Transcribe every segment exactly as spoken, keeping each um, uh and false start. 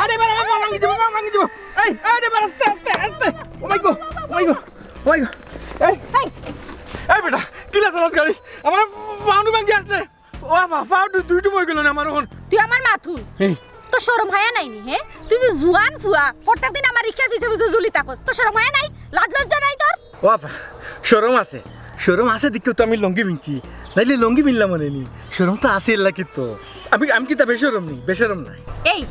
আস্তে, এবার আমার পা ভাঙি দিব, পা ভাঙি দিব। এই, এই রে, এবার আস্তে, আস্তে, আস্তে। Oh my God, oh my God, oh my God। এই, এই বেটা, কিলা চালাস গাড়ি? আমার পাউনি ভাঙি আসলে। ও বাবা, পাও দু-, দুইটু বই গেল না আমার অখন। তুই আমার মাথু। হে। তোর শরম হায়া নাই নি, হে? তুই যে জুয়ান ফুয়া, প্রত্যেক দিন আমার রিক্সার পিছে পিছে ঝুলি থাকস। তোর শরম হায়া নাই? লাজ লজ্জা নাই তোর? ও বাবা, শরম আছে। শরম আছে দেখিউ তো আমি লুঙ্গি পিনছি। নাইলে লুঙ্গি পিনলাম অনে নি। শরম তো আছে এর লাগি তো। আমি, আমি কিতা বেশরম নি? বেশরম নায়। এই,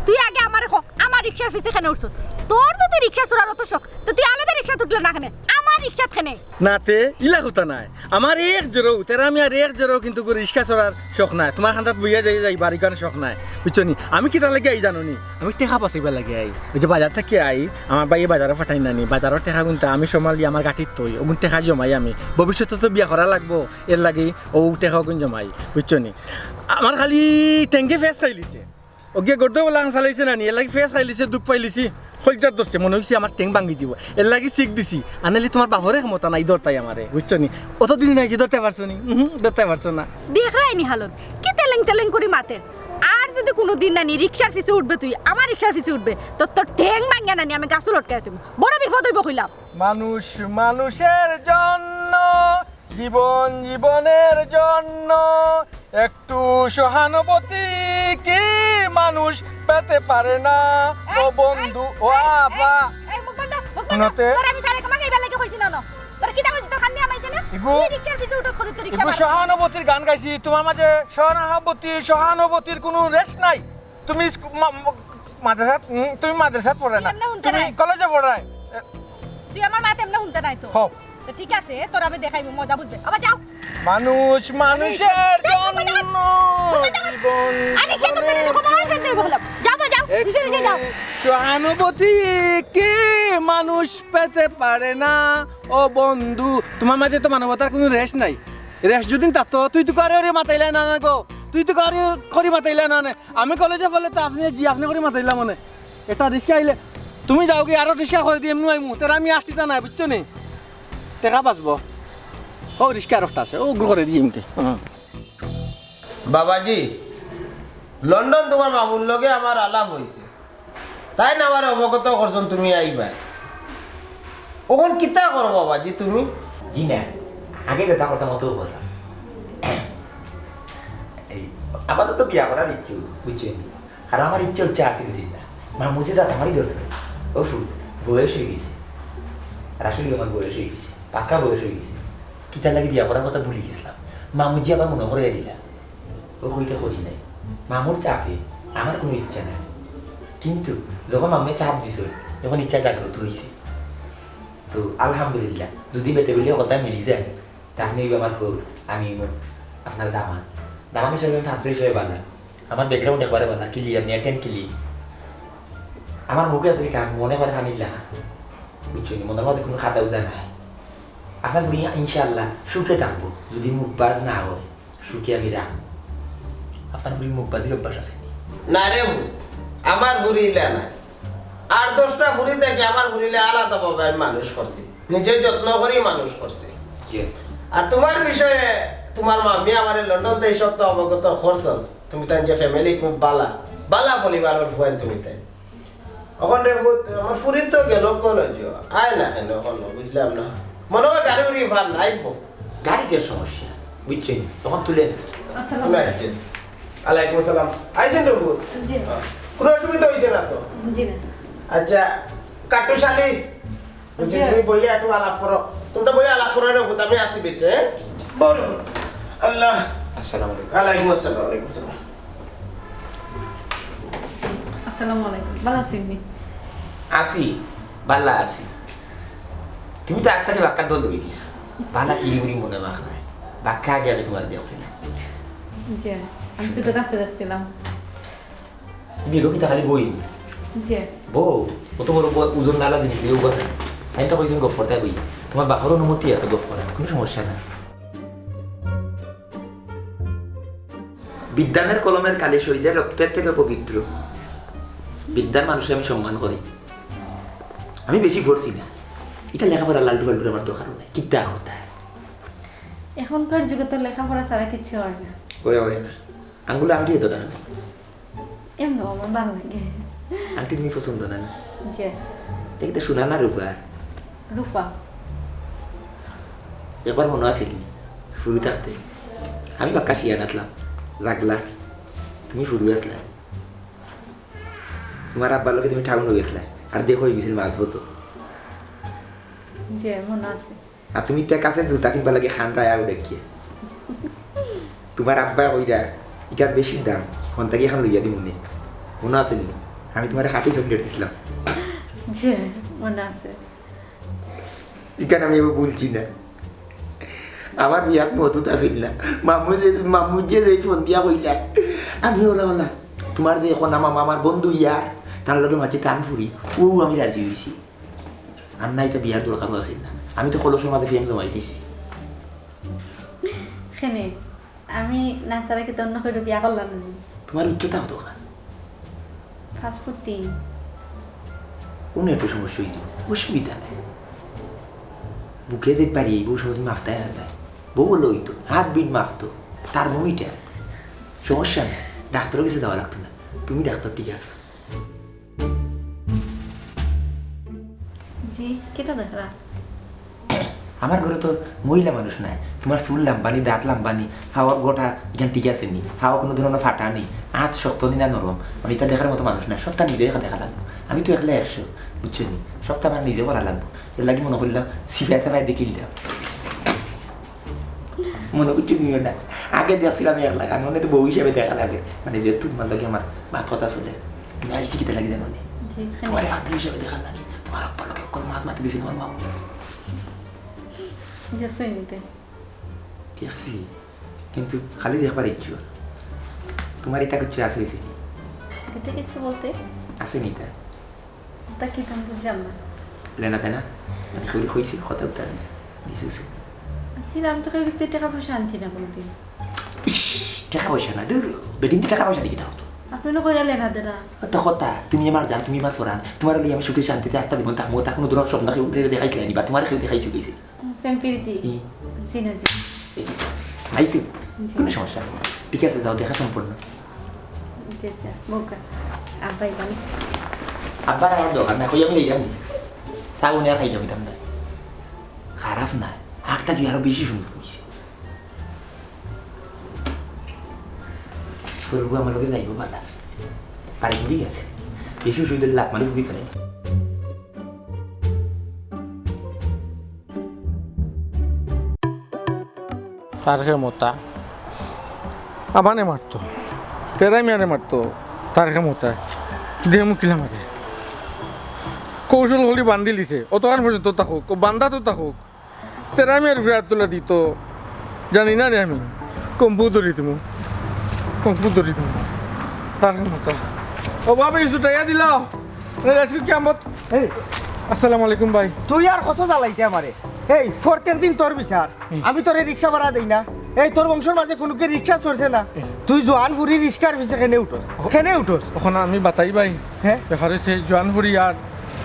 তুই আগে আমারে ক, আমার রিক্সার পিছে কেনে উঠছস? তোর যদি রিক্সা চড়ার অত শখ, তো তুই আলাদা রিক্সাত উঠলে না কেনে? আমার রিক্সাত কেনে? না তে, ইলা কথা নায়। আমার এক জোড়াও, তেরা আমি আর এক জোড়াও কিন্তু গো রিক্সা চড়ার শখ নাই। তুমার কান্দাত বইয়া যাই যাইবার ইখান শখ নাই। বুঝছো নি? আমি কিতার লাগি আই জানো নি? আমি টেকা বাঁচাইবার লাগি আই। ওই যে বাজার থাকি আই, আমার ভাইয়ে বাজারো পাঠাই না নি। বাজারর টেকা গুনতা আমি সামালি আমার গাঠিত থই। অগুন টেকা জমাই আমি। ভবিষ্যতে তো বিয়া করা লাগবো, এর লাগি অউ টেকা অগুন জমাই। বুঝছো নি? আমার খালি টেঙ্গে ফেস খাইলিছে। অগিয়ে গর্দ বলা আং চালাইছে না নি, এর লাগি ফেস খাইলিছে, দুখ পাইলিছি, কইলজাত ধরছে, মনে অইছে আমার টেং ভাঙি দিব, এর লাগি চিক দিছি। আনাইলে তুমার বাপরে ক্ষমতা নাই ধরতাই আমারে, বুঝছো নি? অতদিন আইছে, ধরতে পারছো নি? উহু, ধরতে পারছো না। দেখরায় নি হালত, কি তেলেং তেলেং করি মাতে। আর যদি কুনুদিন নানি রিক্সার পিছে উঠবে তুই, আমার রিক্সার পিছে উঠবে, তো তোর টেং ভাঙিয়া নানি আমি গাছো লটকাই তুমি। বড় বিপদ অইব কইলাম। মানুষ মানুষের জন্য, জীবন জীবনের জন্য, একটু সহানুভূতি কি মানুষ পেতে পারে না? ও এই, বন্ধু, এই, ও এই, আফা। এই, এই, মুখ বন্ধ, মুখ বন্ধ। হুনতে? তোর আমি সারে কামা গাইবার লাগি কইছি না, না। তোর কিতা কইছি, তোর কান দিয়া মাইছে না? ইগু, তুই রিক্সার পিছে উঠস, খরচ তো রিক্সা ইগু ভাড়া। সহানুভূতির গান গাইছি, তুমার মাঝে সহানুভূতি, সহানুভূতির কুনু রেশ নাই। তুমি স্কু-, মা-, মা-, মাদ্রাসাত, হুম, তুমি মাদ্রাসাত পড়ো না, তুই এমনে হুনতে তুমি নাই। কলেজে পড়ো না। এ, তুই আমার মাত এমনে হুনতে নাই তো। হও। তো ঠিক আছে, তোর আমি দেখাইমু, মজা বুঝবে। আবার যাও। মানুষ মানুষের যাও, যাও, যাও। জন্য জীবন আরে, কে তো জীবনের তেরে খবর আছে, তেরে বললাম। যাও, যাও, যাও, একটু নিচে, নিচে যাও। সহানুভূতি কি মানুষ পেতে পারে না? ও বন্ধু, তুমার মাঝে তো মানবতার কুনু রেশ নাই। রেশ যদি থাকতো, তুই তো করে করে মাতাইলে না, না গো। তুই তো করে করে মাতাইলে না, না। আমি কলেজে পড়লে তো আপনে জি, আপনে করে মাতাইলাম মানে। একটা রিক্সা আইলে, তুমি যাওগি, আরো রিক্সা করি দি, এমনে আইমু। তেরা আমি আটটিতা নাই, বুঝছো নি? টেকা বাঁচবো। ও রিক্সা আরো একটা আছে, ও গ্রু করে দি এমকে। হুম। বাবাজি, লন্ডন তুমার মামুর লগে আমার আলাপ অইছে। তাইন আমারে অবগত করছইন তুমি আইবায়। অখন কিতা করো বাবাজি তুমি? জি না, আগে যেতা করতাম অতাউ কররাম। এই, আপাতত বিয়া করার ইচ্ছু, বুঝছো নি? আর আমার ইচ্ছা ইচ্ছা আছিল না। মামুজি জাত আমারই ধরছে। ও ফুত, বয়স অই গেছে। আর আসলে আমার বয়স অই গেছে। পাক্কা বয়স অই গেছে। কিতার লাগি বিয়া করার কথা ভুলি গেছিলাম। মামুজি আবার মনো করাইয়া দিলা। ও কইতে করি নাই। মামুর চাপে আমার কুনু ইচ্ছা নাই। কিন্তু যখন মামুয়ে চাপ দিছে, তখন ইচ্ছা জাগ্রত অইছে। তো আলহামদুলিল্লাহ, যদি বেটা বেটির কথা মিলি যায়, তে আপনে অইবা আমার ফুত, আমি অইমু আপনার দামাদ। দামাদ হিসাবে আমি পাত্র হিসাবে ভালা। আমার background একবারে ভালা, clear, neat and clean। আমার মুখে আছে কাম, মনে করে খানিল্লা। বুঝছো নি? মনর মাঝে কুনু খাদা উদা নাই। আপনার ফুরি ইনশাআল্লাহ সুখে থাকবো, যদি মুখবাজ না অয়, সুখে আমি রাখমু। আপনার ফুরির মুখবাজির অভ্যাস আছে নি? না রে ফুত, আমার ফুরি ইলা না। আর দশটা ফুরি থাকি আমার ফুরিরে আলাদাভাবে আমি মানুষ করছি, নিজে যত্ন করি মানুষ করছি। জি। আর তুমার বিষয়ে তুমার মামি আমারে লন্ডন থাকি সব তো অবগত করছইন। তুমি তাইন যে family খুব ভালা, ভালা পরিবারর ফুয়াইন তুমি তাইন। অখন রে ফুত, আমার ফুরি তো গেল কলেজো, আয় না কেনে অখন, বুঝলাম না। মনে অয় গাড়ি উড়ি ফার না, আইবো। গাড়িতে সমস্যা, বুঝছো নি? অখন তুলে না। আসসালামু আলাইকুম। আলাইকুম আসসালাম। আইছইন তো ফুত? জি। কুনু অসুবিধা অইছে না তো? জি না। আচ্ছা, কাট্টুশ আলী, বুঝছি, জি। তুমি বইয়া একটু আলাপ করো। তুমি তো বইয়া আলাপ করো রে ফুত, আমি আছি ভিতরে, হ্যাঁ? বলো। আল্লাহ। আসসালামু আলাইকুম। ওয়ালাইকুম আসসালাম, ওয়ালাইকুম আসসালাম। আসসালামু আলাইকুম। ভালা আছইন নি? আছি, ভালা আছি। তুমি তো আগ থাকি বাক্কা দল অই গেছো। ভালা কিরি বুড়ি মনে মাখ নাই। বাক্কা আগে আমি তুমারে দেখছি না। জি, আমি ছোট থাকতে দেখছিলাম। তুমি এগো কিতা খালি বই? জি। বউ, অত বড় বউ, ওজন নালা জিনিস দিয়ে উবা না। আমি তো কইছি গপ করতে বই। তুমার বাপর অনুমতি আছে গপ করার, কুনু সমস্যা না। বিদ্বানের কলমের কালি শহীদের রক্তের থেকে পবিত্র। বিদ্বান মানুষরে আমি সম্মান করি। আমি বেশি পড়ছি না। ইতা লেখাপড়া লালটু ফালটুর আমার দরকার নাই। কিতা কথা? এখনকার যুগে তো লেখাপড়া ছাড়া কিচ্ছু হয় না। ওই, ওই না। আঙ্গুলে আঙ্গুলি তো না। এমন আমার ভালো লাগে। আন্টি, তুমি পছন্দ না নি? জি। দেখতে সোনা না রূপা? রূপা। একবার মনো আছে নি, হুরু থাকতে আমি বাক্কা শিয়ান আছলাম, জাগলা, তুমি হুরু আছলা। তুমার আব্বার লগে তুমি টাউনো গেছলা, আর দেখা অই গেছিল মাঝপথো। জি, মনো আছে। আর তুমি প্যাকাসে জুতা কিনবার লাগি খান রায়া উঠে গিয়া। তুমার আব্বা কইরা, "ইটার বেশি দাম, হন থাকি এখন লইয়া দিমু নে।" মনো আছে নি? আমি তুমারে খাটি চকলেট দিছলাম। জি, মনো আছে। ইখান আমি এবার ভুলছি না। আমার বিয়াত মদত আছিল না। মামু যে, মামু যে, যে ফোন দিয়া কইলা, আমি ওলা ওলা, তুমার যে এখন আমার মামার বন্ধু ইয়ার, তার লগে মাঝে টান ফুরি, ও আমি রাজি অইছি। আর না, ইটা বিয়ার দরকারও আছিল না। আমি তো কলসর মাঝে প্রেম জমাই দিছি। কেনে? আমি না ছাড়া কিতা অন্য কেউরে বিয়া করলাম না নি? তুমার উচ্চতা কত খান? পাঁচ ফুট তিন। কোনো একটু সমস্যা অইতো, অসুবিধা নাই। বুকে যে পারি, বউ সহজে মাপতায় আর নাই। বউ বললে অইতো, হাত বিট মাপতো, থার্মোমিটার। সমস্যা নাই, ডাক্তারর গেছে যাওয়া লাগতো না। তুমি ডাক্তার ঠিক আছো। জি, কিতা দেখরা? আমার ঘরো তো মহিলা মানুষ নাই। তুমার চুল লাম্বা নি, দাঁত লাম্বা নি, পাওর গোটা ইখান ঠিক আছে নি, পাও কোনো ধরনের ফাটা নেই, আত শক্ত নি না নরম, মানে ইতা দেখার মতো মানুষ নাই। সবতা নিজে দেখা, দেখা লাগবো। আমি তো একলা একশো, বুঝছো নি? সবতা আমার নিজে করা লাগবো। এর লাগি মনো করলাম সিফাই সাফাই দেখিলাম। মনো করছো নিও না, আগে দেখছিলাম এক লাখ, আমি মনে তো বউ হিসাবে দেখা লাগে, মানে যেহেতু তুমার লগে আমার মাত কথা চলে, আমি আইছি কিতা লাগি জানো নি? জি, হ্যাঁ। তুমারে পাত্রী হিসাবে দেখার লাগি, তুমার আব্বার লগে অকল মাত মাতি দিছি তুমার মামু। গেছে নিতে। দেখছি, কিন্তু খালি দেখবার ইচ্ছু। তুমার ইতা কিচ্ছু আছে অইছে নি? ইতা কিচ্ছু বলতে? আছে নি তা? তা কি তুমি বুঝলাম না। লেনা দেনা? মানে কেউরে কইছি, কথা উত্তর দিছে, দিছে, দিছে। আচ্ছা, আমি তো কেউর গেছ থাকি টেকা পয়সা আনছি না কোনোদিন। ইশ, টেকা পয়সা না, দূর, বেটিন্তে টেকা পয়সা দেখি থাকতো। আপনে না কইরা লেনা দেনা। অত কথা, তুমি আমার জান, তুমি আমার পরান, তুমারে লইয়া আমি সুখে শান্তিতে আস্তা জীবন থাকমু, তা কোনো ধরনের স্বপ্ন কেউ দেখাইছিলা নি বা তুমারে কেউ দেখাইছে কইছে? প্রেম প্রীতি? ই। জি না, জি। এই যে, নাই তো? জি। কোনো সমস্যা নেই। ঠিক আছে, যাও, দেখা সম্পূর্ণ। জি, আচ্ছা, মৌকা। আব্বা আইবা নি? আব্বার আর দরকার নাই, কই আমি যাইতাম নি? চা উনি আর খাইতাম না। খারাপ না, আখতা কি আরো বেশি সুন্দর অইছে। সরুগু আমার লগে যাইবো বালা। পারে ঘুরি গেছে। বেশি সুন্দর লাখ মানে ঘুরি করে। তার ক্ষমতা। আমারে মারতো। তেরাই মিয়ারে মারতো। তার ক্ষমতা। দেহে মুকিলা মারে। কৌশল করি বান্ধিলিছে। অতখান পর্যন্ত থাকুক। ও বান্ধা তো থাকুক। তেরাই মিয়ার উপরে আত তুলা দিতো। জানি না রে আমি। কম্পু ধরি দিমু। কম্পু ধরি দিমু। তার ক্ষমতা। ও বাবা, এই ছুটাইয়া দিলাও। এই আজকে কিয়ামত। এই, আসসালামু আলাইকুম ভাই। তুই আর কত জ্বালাইতে আমারে? এই, প্রত্যেক দিন তোর বিচার। হুম। আমি তোরে রিক্সা ভাড়া দেই না। এই, তোর বংশর মাঝে কুনুকে রিক্সা চড়ছে না। হুম। তুই জোয়ান ফুরি রিক্সার পিছে কেনে উঠস? ও-, কেনে উঠস? অখন আমি বাতাই ভাই। হ্যাঁ? ব্যাপার অইছে, জোয়ান ফুরি আর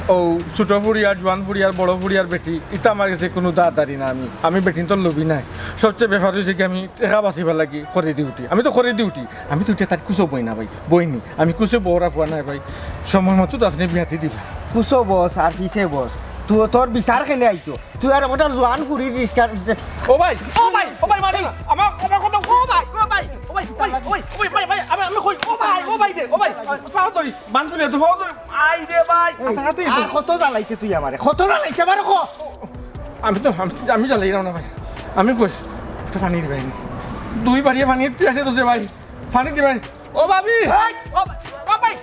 ও ছোট ফুরি আর জোয়ান ফুরি আর বড় ফুরি আর বেটি, ইতা আমার গেছে কুনু দাদারি না। আমি, আমি বেটিন্তর লোভী নায়। সবচেয়ে ব্যাপার অইছে কি, আমি টেকা বাঁচিবার লাগি করি দি উঠি। আমি তো করি দি উঠি। আমি তো উঠে তার কুছো বই না ভাই, বই নি। আমি কুছো বউরা ফুয়া নায় ভাই। সময় মতো তো আপনে বিয়াতি দিবা। কুছো বস আর পিছে বস। তুই তোর বিচার কেনে আইতো? তুই আর ওটার জোয়ান ফুরির রিস্কার পিছে। ও ভাই, ও ভাই, ও ভাই, মারি না। আমার, আমার কথা, ও ভাই, ও ভাই, ও ভাই, ও ভাই, ও ভাই, ও ভাই, ভাই, ভাই, আমি, আমি কই, ও ভাই, ও ভাই রে, ও ভাই, ফাও ধরি, বান তুলে, তুই ফাও ধরি। আই রে ভাই। এই, আচ্ছা, আচ্ছা, আর কত জ্বালাইতে তুই আমারে? কত জ্বালাইতে আমারে ক? আমি তো, আমি, আমি জ্বালাইলাম না ভাই। আমি কই, একটা পানি দিবাই নি। দুই বাড়িয়ে পানি তুই আসে তো দে ভাই। পানি দিবাই নি। ও ভাবি! এই! ও ভাই! ও ভাই!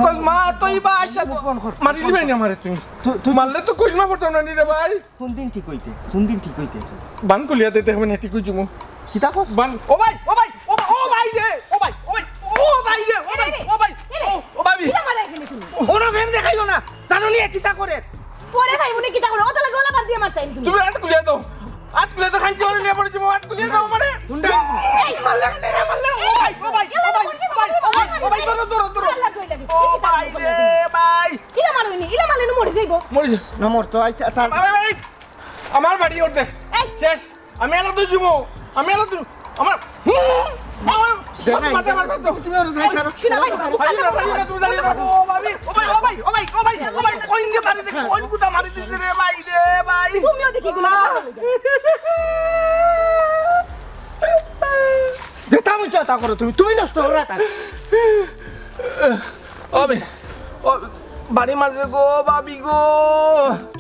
কই মা, তুই বা আইসা তো। ফোন কর। মারি দিবাই নি আমারে তুমি। তুই, তুই মারলে তো কইমা পড়তাম না নি রে ভাই। কোন দিন ঠিক অইতে? কোন দিন ঠিক অইতে? বান খুলিয়া দে, দেখবে না ঠিক অইছে মু। কিতা কস? বান, ও ভাই, ও ভাই, ও ভাই, ও ভাই রে, ও ভাই, ও ভাই, ও ভাই রে, ও ভাই, এরে, ও ভাই, এরে, ও, ও ভাবি। কিতা মারা এখানে তুমি? ওরা ফেম দেখাইলো না, জানো নি কিতা করে? পরে ভাই উনি কিতা করে? ও তাহলে গলা বাদ দিয়ে মারতাই তুমি। তুমি আত খুলিয়া দাও, আত খুলিয়া দাও, খাইতে পারে নিয়ে পড়ে যাবো, আত খুলিয়া দাও মানে। হুন্ডা। এই! মারলে, মারলে, ও ভাই, ও ভাই, ও ভাই, ও ভাই, ও ভাই, ধরো, ধরো, ধরো। আল্লাহ কই লাগে। ও ভাই রে, ভাই। ইলা মারো নি, ইলা মারলে নু মরি যাইবো। মরি যা। না মরতো, আই, তা, তা, আরে ভাই, আমার বাড়ি ওর দেখ। এই! শেষ। আমি আলাদা যাবো। আমি আলাদা, আমার, আমার, মাথা মাথা তো। তুমি ওরে চাই ছাড়ো। শোনা ভাই, ভাই, না, ভাই, না, তুমি জানি না। ও ভাই, ও ভাই, ও ভাই, ও ভাই, ও ভাই, কইন যে মারি দিছে, কইন কুতা মারি দিছে রে ভাই, রে ভাই। তুমিও দেখি গুলো। যেটা মন চায় তা করো তুমি, তুমি নষ্ট করো না। ও ভাই, ও বাড়ি মারছে গো, ভাবি গো।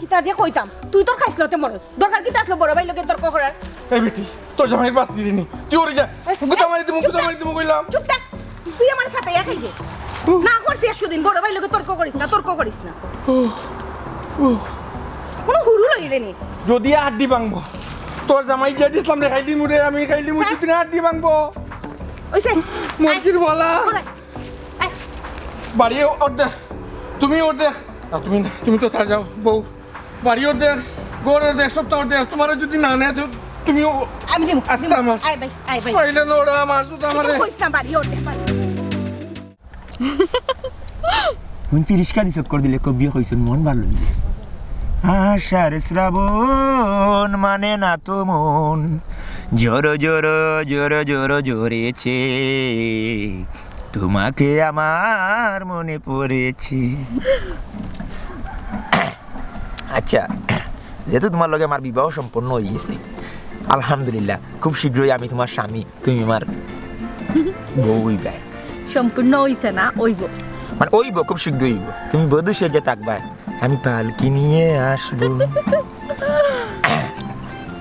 কিতা যে কইতাম, তুই তোর খাইছলতে মরস। দরকার কিতা আসলো বড় ভাইর লগে তর্ক করার? এই বেটি, তোর জামাইর বাস দিলি নি। তুই ওরে যা। এই, গুতা মারি দিমু, চুপ গুতা থাক। মারি দিমু কইলাম। চুপ থাক। তুই আমার সাথে ইয়া খাইবে। না করছি একশো দিন, বড় ভাইর লগে তর্ক করিস না, তর্ক করিস না। ও, ও। কোনো হুরু লইলে নি। যদি আড্ডি ভাঙবো, তোর জামাই যে দিছলাম রে, খাইলি মুড়ে, আমি খাইলি মুড়ে, স্যার। তুই আড্ডি ভাঙবো। ওই স্যার। মন্ত্রীর বলা। কোথায়? আয়। বাড়ি অর্ধেক, তুমি অর্ধেক। না, তুমি না, তুমি তো তার যাও, বউ। বাড়ি অর্ধেক, ঘর অর্ধেক, সবটা অর্ধেক। তোমারে যদি না নেয়, তো তুমিও আমি দিমু, আস্তে দিমু। আমার। আয় ভাই, আয় ভাই। পাইলে না ওরা আমার, শুধু আমারে। কইস না, বাড়ি অর্ধেক, বাড়ি। হুনছি রিস্কা দি চক্কর দিলে কবিয়ে কইছইন মন ভালা অইলে। আষাঢ় শ্রাবণ মানে না তো মন, জোরো জোরো জোরো জোরো জোরেছে, তোমাকে আমার মনে পড়েছে। আচ্ছা, যেহেতু তোমার লগে আমার বিবাহ সম্পন্ন হয়ে গেছে, আলহামদুলিল্লাহ, খুব শীঘ্রই আমি তোমার স্বামী, তুমি আমার বউ হইবায়। সম্পূর্ণ হইছে না, হইব। মানে হইব, খুব শীঘ্রই হইব। তুমি বধূ সেজে থাকবায়, আমি পালকি নিয়ে আসবো।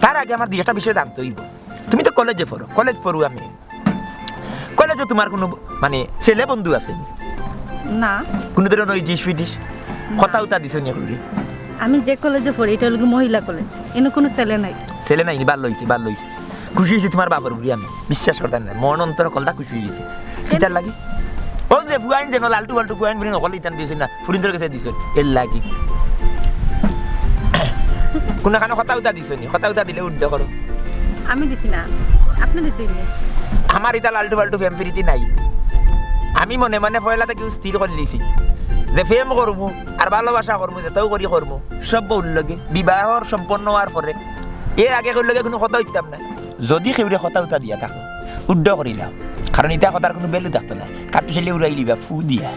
তার আগে আমার দুই একটা বিষয় জানতে হইব। তুমি তো কলেজে পড়ো, কলেজ পড়ুয়া মেয়ে। কলেজে তোমার কোনো মানে ছেলে বন্ধু আছে নি? না। কোনো ধরনের ওই ডিশ ফিডিশ? না। কথা উতা দিছো নি করি? আমি যে কলেজে পড়ি, এটা হলো মহিলা কলেজ, এনে কোনো ছেলে নাই। ছেলে নাই নি, ভালা অইছে, ভালা অইছে। খুশি হইছি তোমার বাপর উপরে আমি, বিশ্বাস করতাম না, মন অন্তর কলটা খুশি হয়ে গেছে। কিতার লাগি? ও যে ফুয়াইন যেন লালটু ফালটু ফুয়াইন বুলে নকল ইতান দিছে না, ফুরিন্তর কাছে দিছে, এর লাগি। কোনখানো কথা উতা দিছে নি? কথা উতা দিলে উদ্ধার করো। আমি দিছি না, আপনি দিছেন নি? আমার ইতা লালটু ফালটু প্রেম প্রীতি নাই। আমি মনে মনে পয়লা থাকি স্থির করিলিছি যে প্রেম করমু আর ভালোবাসা করমু, যেটাও করি করমু, সব বউর লগে বিবাহ সম্পন্ন হওয়ার পরে। এর আগে কেউর লগে কোনো কথা হইতাম না। যদি কেউরে কথা উতা দিয়া থাকো, উড্ড করিলাও, কারণ ইতা কথার কোনো value থাকতো না। কাট্টু ছেলে উড়াই লিবা ফু দিয়া।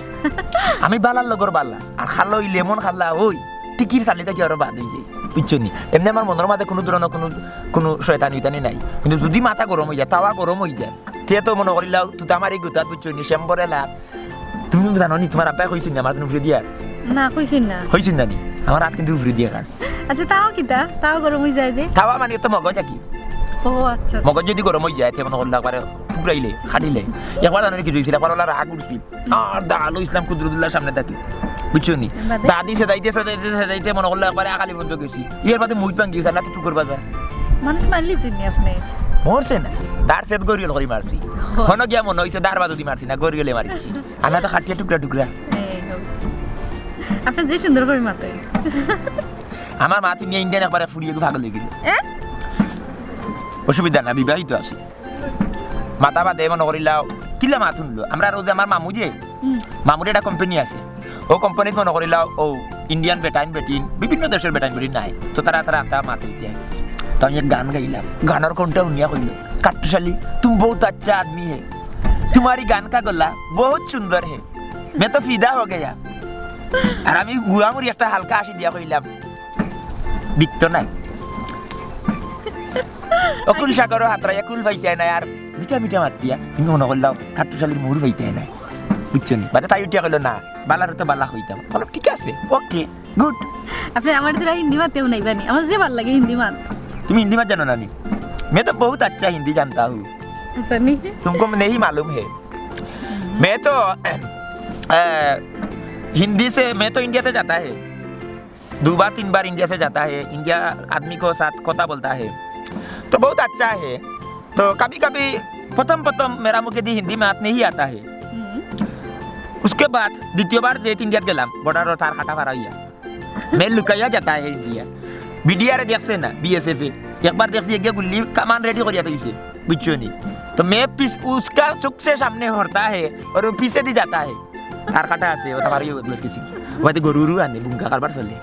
আমি বালার লগর বালা, আর খালা অইলে এমন খালা ওই টিকির চালি থাকি আরো বাদ হয়ে যায়, বুঝছো নি? এমনি আমার মনের মাঝে কোনো ধরনের কোনো, কোনো শয়তানি উতানি নাই, কিন্তু যদি মাথা গরম হয়ে যায়, তাওয়া গরম হয়ে যায়, তে তো মনে করিলাও তুই তো আমার এই গুতাত, বুঝছো নি, শ্যাম্বরে লাগ। তুমি তো জানো নি, তোমার আব্বাই কইছেন না আমার কোনো ফিরে দিয়া? না, কইছেন না। কইছেন না নি? আমার হাত কিন্তু উপরে দিয়া খান। আচ্ছা, তাও কিতা? তাও গরম হয়ে যায় যে? তাওয়া মানে তো মগজ আর কি। ও আচ্ছা। মগজ যদি গরম হয়ে যায়, তে মনে করলে একবারে টুকরাইলে, খাটিলে। একবার জানো নি কি হইছিল? একবার ওলা রাগ উঠছিল। আর দা আলো ইসলাম কুদরতুল্লাহর সামনে থাকি। বুঝছো নি? বাদে? দাদি সেদাইতে, সেদাইতে, সেদাইতে মনে করলে একবারে আকালি বন্ধ গেছি। এর বাদে মুই পাঙ্গি গেছে, না তুই টুকুর বাজার। মানুষ মারলি চিনি আপনি? মরছে না। দার সেদ গরিয়ল করি মারছি। ও। হনো গিয়া মনে হইছে দার বাজুদি মারছি না, গরিয়লে মারিছি। আমি তো খাটিয়া টুকরা টুকরা। এই হোক। আপনি যে সুন্দর করে মাতেন। আমার মা তুমি ইন্ডিয়ান একবারে ফুরিয়ে গিয়ে পাগল হয়ে গেছে। এ? অসুবিধা না, বিবাহিত আছি। মাথা বাদে মনে করিলাও, কিলা মাত শুনলো? আমরা রোজে আমার মামু যে, হুম। মামুর একটা কোম্পানি আছে। ও কোম্পানিত মনে করিলাও, ও ইন্ডিয়ান বেটাইন বেটিন, বিভিন্ন দেশের বেটাইন বেটিন নাই। তো তারা, তারা একটা মাত হইতে হয়। তো আমি এক গান গাইলাম। গানের কোনটা শুনিয়া কইল, "কাট্টুশালী, তুম বহুত আচ্ছা আদমি হে। तुम्हारी গান কা গলা বহুত সুন্দর হে। मैं तो फिदा हो गया।" আর আমি গুড়ামুড়ি একটা হালকা হাসি দিয়া কইলাম, "বিত্ত নাই।" অকুল সাগরও হাতরা একুল পাইতায় নাই, আর মিঠা মিঠা মাত দিয়া, তুমি মনে করলাও কাট্টুশালীর মুর পাইতায় নাই। বুঝছো নি? বাদে তাই উঠিয়া কইল, "না, বালার তো বালা কইতাম।" বললাম, "ঠিক আছে, ওকে, গুড।" আপনি আমার দ্বারা হিন্দি মাতেও নাই বানি, আমার যে ভালো লাগে হিন্দি মাত। তুমি হিন্দি মাত জানো না নি? मैं तो बहुत अच्छा हिंदी जानता हूँ। ऐसा नहीं। तुमको नहीं मालूम है। मैं तो, अ, हिंदी से, मैं तो इंडिया से जाता है। दो बार, तीन बार इंडिया से जाता है। इंडिया आदमी को साथ কথা বলতা হে। তো বহুত আচ্ছা হে। তো কবি কবি প্রথম প্রথম মেরা মুখে দি হিন্দি মাত নেই আতা হে। হুম। उसके बाद দ্বিতীয়বার যে ইন্ডিয়াত গেলাম, বর্ডার তার কাটা ফারা হইয়া। मैं लुकाया जाता है इंडिया। বিডিআর দেখছে না, বিএসএফ এ। একবার দেখছি, এগিয়ে গুল্লি কামান রেডি করিয়া থইছে, বুঝছো নি? तो मैं पीछे, उसका चुप से सामने होता है और वो पीछे दी जाता है। তার কাটা আছে, ওটা বাড়ি ওগুলো গেছি। ওইতে গরু উরু আনে, বুঙ্গা কারবার চলে।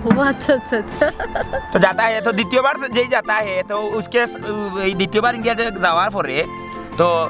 ও আচ্ছা, আচ্ছা, আচ্ছা। তো যাতা হে, তো দ্বিতীয়বার যেই যাতা হে, তো উসকে, এই দ্বিতীয়বার ইন্ডিয়াতে যাওয়ার পরে, তো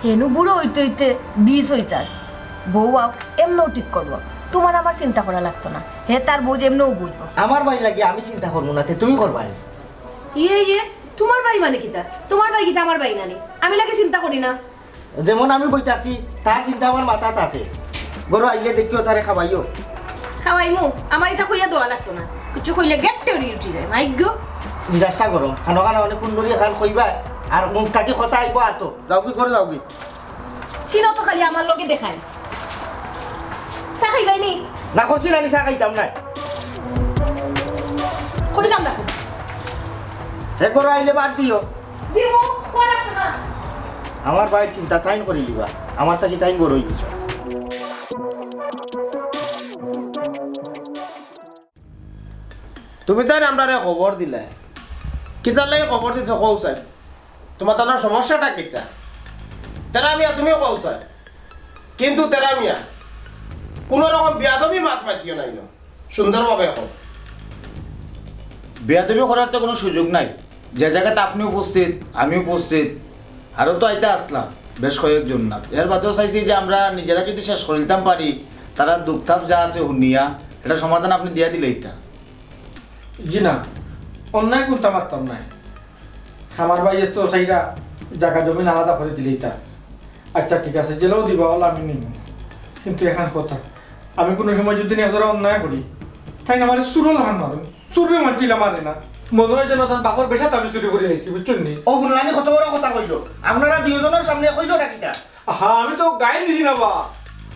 হেনু বুড়ো অইতে অইতে বিষ অই যায়। বউ আউক, এমনেউ ঠিক করবো। তুমার আমার চিন্তা করা লাগতো না, হে তার বউ যেমনেউ বুঝবো। আমার ভাই লাগি আমি চিন্তা করবো না, তে তুমি করবায়। ইয়ে ইয়ে, তুমার ভাই মানে কিতা? তুমার ভাই কিতা আমার ভাই নানি? আমি লাগি চিন্তা করি না। যেমন আমি বইতাছি, তার চিন্তা আমার মাথাত আছে। ঘরো আইলে দেখিও, তারে খাওয়াইও। খাওয়াইমু? আমার ইতা কইয়া দেওয়া লাগতো না। কিছু কইলে গেট্টে উড়ি উঠি যায়। মাইগ্য। মিজাজটা গরম। খানো খানো অনেক কুন্ডুরি খান কইবা, আর মুখ থাকি কথা আইবো আতো। যাওগি, ঘরো যাওগি। চিনো তো খালি আমার লগে দেখায়। চা খাইবায় নি? না করছি না, আমি চা খাইতাম না। কইলাম না। হে ঘরো আইলে বাদ দিও। দিমু, কওয়া লাগতো না। আমার ভাইর চিন্তা তাইন করি লিবা, আমার থাকি তাইন বড় অই গেছে। তুমি তাইন আমরারে খবর দিলায়, কিতার লাগি খবর দিছো কও চাই? তুমার তানর সমস্যাটা কিতা? তেরা মিয়া, তুমিও কও চাই। কিন্তু তেরা মিয়া, কুনু রকম বিয়াদবি মাত মাতিও নাইন। সুন্দরভাবে কও। বেয়াদবি করার তো কুনু সুযোগ নাই। যে জাগাত আপনি উপস্থিত, আমি উপস্থিত, আরো তো আইতা আছলা বেশ কয়েকজন না। এর বাদেও চাইছি যে আমরা নিজেরা যুদি শেষ করিলিতাম পারি, তারার দুখ তাপ যা আছে হুনিয়া, ইটার সমাধান আপনি দিয়া দিলাইতা। জি না, অন্যায় কুনতা মাততাম নায়। আমার ভাইয়ে তো চাইরা জাগা জমিন আলাদা করি দিলাইতা। আচ্ছা, ঠিক আছে, যেলাউ দিবা, অলা আমি নিমু। কিন্তু একখান কথা, আমি কুনু সময় যুদি নিজরে অন্যায় করি, তাইন আমারে চুরর লাখান মারইন, চুররে মারছিলা মারে না। মনো অয় যেন তান বাপর বেশাত আমি চুরি করি আইছি, বুঝছইন নি? অউ হুনলানি কত বড় কথা কইলো, আপনারা দুইওজনর সামনে কইলো না কিতা? আহা, আমি তো গাইল দিছি না বা,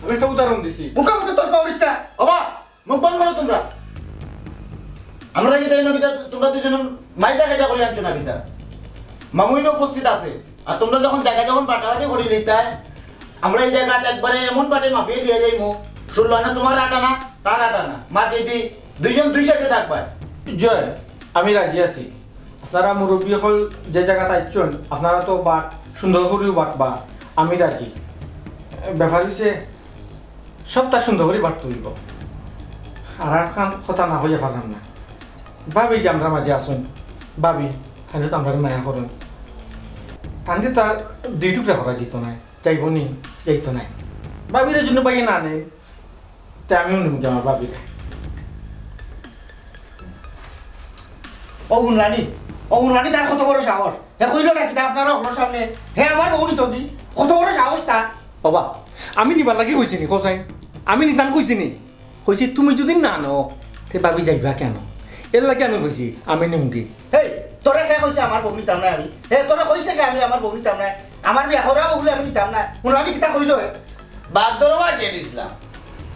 আমি একটা উদাহরণ দিছি। মুখে মুখে তর্ক করিস না। ও বা, মুখ বন্ধ করো তুমরা। আমরা কিতা ইনো কিতা তুমরা দুইজন মাইদা কাইদা করি আনছো না কিতা? মামু ইনো উপস্থিত আছে। আর তুমরা যখন জাগা যখন বাটাবাটি করিলিতায়, আমরা ই জাগাত একবারে এমন বাটে মাপিয়া দিয়া যাইমু, ষোলো আনা তুমার আট আনা, তার আট আনা। মাঝেদি দুইজন দুই সাইডে থাকবায়। জয়, আমি রাজি আছি। আপনারা মুরব্বি অকল যে জাগাত আইছইন, আপনারা তো বাট সুন্দর করিউ বাটবা, আমি রাজি। ব্যাপার অইছে, সবটা সুন্দর করি বাটতে অইবো। আর একখান কথা না কইয়া পারলাম না। ভাবি যে আমরার মাঝে আছইন, ভাবি, তাইন তো আমরারে মায়া করইন। তানরে তো আর দুই টুকরা করা যাইতো নায়, যাইবো নি? যাইতো নায়। ভাবিরে যুদি ভাইয়ে না নেইন, তে আমিও নিমু আমার ভাবিরে। ও হুনলানি, ও হুনলানি, তার কত বড় সাহস! হে কইলো না কিতা আপনারা অকলর সামনে, হে আমার বউ নিতো কি? কত বড় সাহস তার! ও বা, আমি নিবার লাগি কইছি নি, কও চাইন? আমি নিতাম কইছি নি? কইছি, তুমি যুদি না নেও, তে ভাবি যাইবা কেনে? এরলাগি আমি কইছি, আমি নিমুগি। হেই, তোরে কে কইছে আমার বউ নিতাম নায় আমি? হে, তোরে কইছে কে আমি আমার বউ নিতাম নায়? আমার বিয়া করা বউ বলে আমি নিতাম নায়। হুনলানি কিতা কইলো হে? বাদ ধরো বা জেড ইসলাম।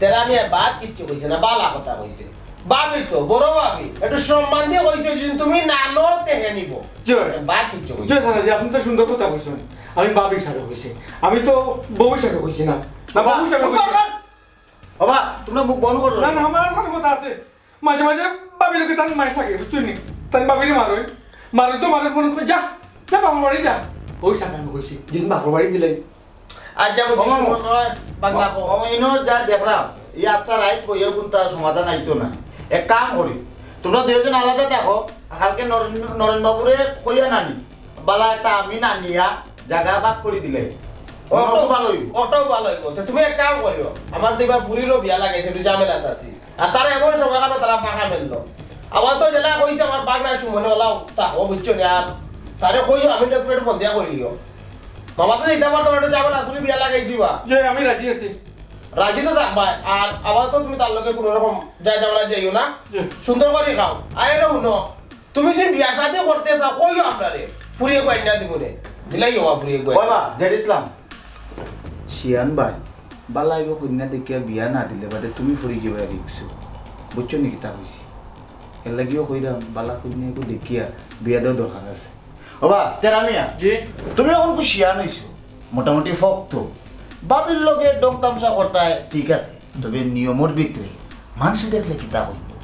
তেরা মিয়া বাদ কিচ্ছু কইছে না, বালা কথা কইছে। ভাবি তো, বড় ভাবি, একটু সম্মান দিয়া কইছে, যুদি তুমি না নেও, তে হে নিবো। জি ভাই। বাদ কিচ্ছু কইছে জি না। স্যার, জি, আপনি তো সুন্দর কথা কইছেন। আমি ভাবি হিসাবে কইছি, আমি তো বউ হিসাবে কইছি না। না, বাবা, বউ হিসাবে মুখ কইছি। বন্ধ কর। বাবা, তুমরা মুখ বন্ধ করো। না, না, আমার আর কুনু কথা আছে। মাঝে মাঝে ভাবির লগে তান মাইর লাগে, বুঝছইন নি? তান ভাবিরে মারইন, মারইন তো মারইন, মনে করি, "যা, যা বাপর বাড়ি যা।" অউ সামনে আমি কইছি, "দিন বাপর বাড়ি দিলে।" আচ্ছা, বুঝছি, ও মামু, সময় নয়, বাংলা কও। ও, ইনো যা দেখলাম, ই আস্তা রাইত কইয়া কুনতা সমাধান আইতো না। এক কাম করি, তুমরা দুইজন আলাদা থাকো, কালকে নরেন-, নরেন বাবুরে কইয়া নানি, বালা একটা আমি নানিয়া জাগা ভাগ করি দিলে, ও, মনে হয় ভালো অইবো। ওটাও ভালো অইবো। তে তুমি এক কাম করিও, আমার তো এবার ফুরিরও বিয়া লাগাইছে, একটু ঝামেলাত আছি। আর তারা এমন সময় কানো তারা পাকা মেললো। আমার তো যেলা কইছে আমার বাগনা সুমনে ওলাও তা হো, বুঝছো নি? আর তারে কইও, আমি তো একটু ফোন দিয়া কইলিও। মামা তো দিতে পারতো না, একটু ঝামেলা, তুমি বিয়া লাগাইছি বা। জি, আমি রাজি আছি। রাজি তো থাকবায়। আর আবার তো তুমি তার লগে কুনু রকম যায় ঝামেলা যাইও না। জি। সুন্দর করি খাও। আর এটা হুনো, তুমি যদি বিয়া শাদি করতে চাও, কইও আমরারে। ফুরিয়ে কইন্যা দিবনে। দিলাই হবা ফুরিয়ে কইন্যা। বাবা, জেড ইসলাম। শিয়ান ভাই, বালা অইবো কইন্যা দেখিয়া বিয়া না দিলে বাদে তুমি ফুরি যাইবায় রিক্সো। বুঝছো নি কিতা কইছি? এরলাগিও কইরাম, বালা কইন্যা একটু দেখিয়া বিয়া দেওয়া দরকার আছে। ও বা, তেরা মিয়া, জি। তুমি অখন খুব শিয়ান অইছো, মোটামুটি ফক্ত। ভাবির লগে ঢং তামশা করতায় ঠিক আছে, তবে নিয়মর ভিতরে। মানষে দেখলে কিতা কইবো?